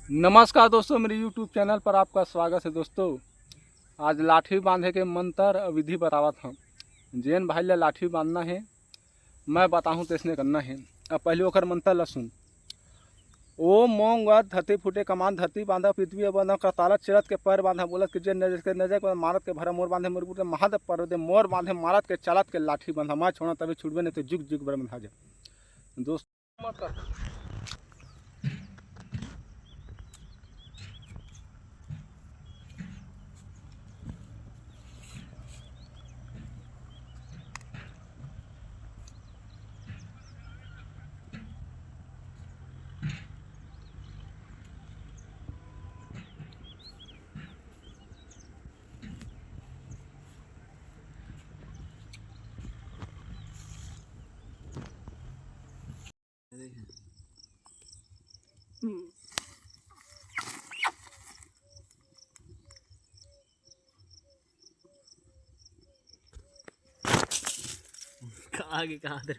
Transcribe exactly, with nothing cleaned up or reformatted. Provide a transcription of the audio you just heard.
नमस्कार दोस्तों, मेरे YouTube चैनल पर आपका स्वागत है। दोस्तों, आज लाठी बांधे के मंत्र अउ विधि बतावत हूँ। जेन भाई ला लाठी बांधना है, मैं बताहूँ तइसने करना है। अब पहले ओकर मंत्र ला सुन। ओम मोंग वध धरती फूटे कमान धरती बांधा पृथ्वी बांधा करतालत चलत के पैर बांधा बोलत के जे नजर के नजर के मारत के भरा मोर बांधे मोर गुट महादेव पर्वत दे मोर बांधे मारत के चालत के लाठी बांधा मैं छोड़ा तभी छुड़बे नहीं तो जुग जुग बर बंधा जा। दोस्त मत कर। कहाँ के कहाँ दे?